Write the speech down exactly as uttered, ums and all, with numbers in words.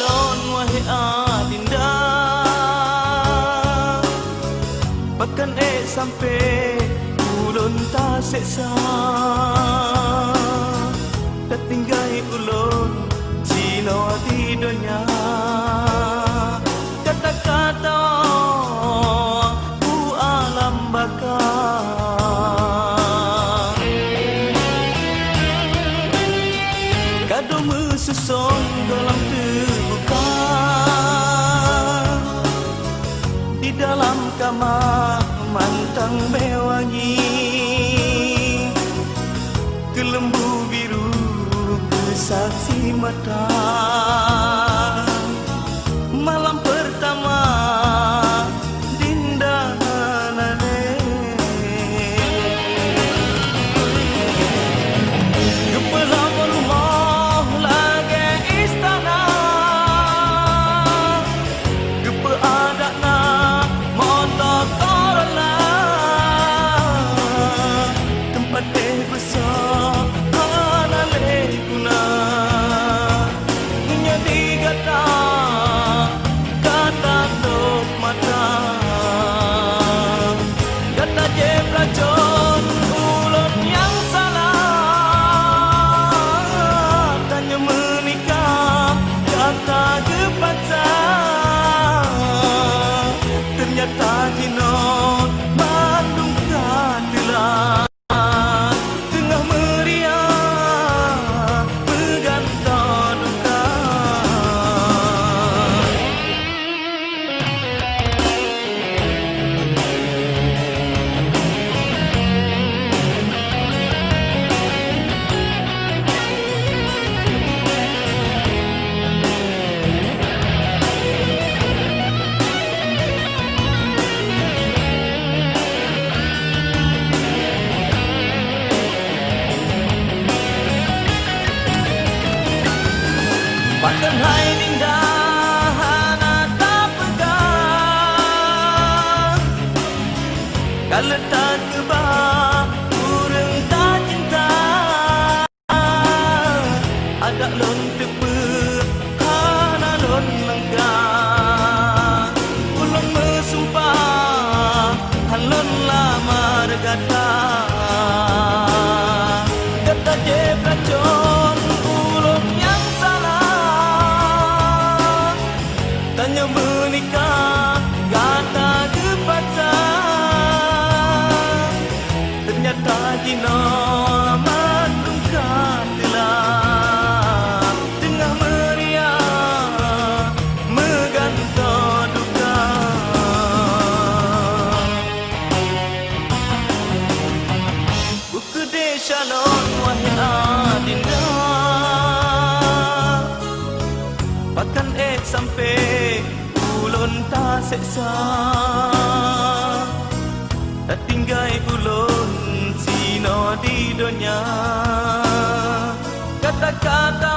Lôn, wahé adinda, pakon ék sampoe ulôn taseksa, tatinggai ulôn sinoe di donya. Kata-kata u alam baka, ka deuh meususong gohlom teubuka. Di dalam kama mantong bée wangi, keuleumbu biru keu saksi mata. Malam pertama dinda hana lé. Geupeulom rumoh lagée istana, geupeuadak na moto Corolla. Teumpat éh beusoe hana lé guna. Meunyoe di gata ka tatôb mata, gata jieb racon ulôn nyang salah. Tanyoe meunikah gata geupaksa, teunyata jinoe bandum ka teulat. Teungoh meuria meugantoe duka. Pakon hai dinda hana tapeugah, ka lheueh takeubah ureuëng tacinta. Adak lôn teupeu hana lôn leungka. Ulôn meusumpah han lôn lamar gata. Gata jieb racon ulôn nyang salah. Tanyoe meunikah gata geupaksa. Teunyata jinoe mandum ka teulat, teungoh meuria meugantoe duka. Bukeude calon wahé adinda, pakon ék sampoe ulôn taseksa, tatinggai ulôn sinoe di donya. Kata-kata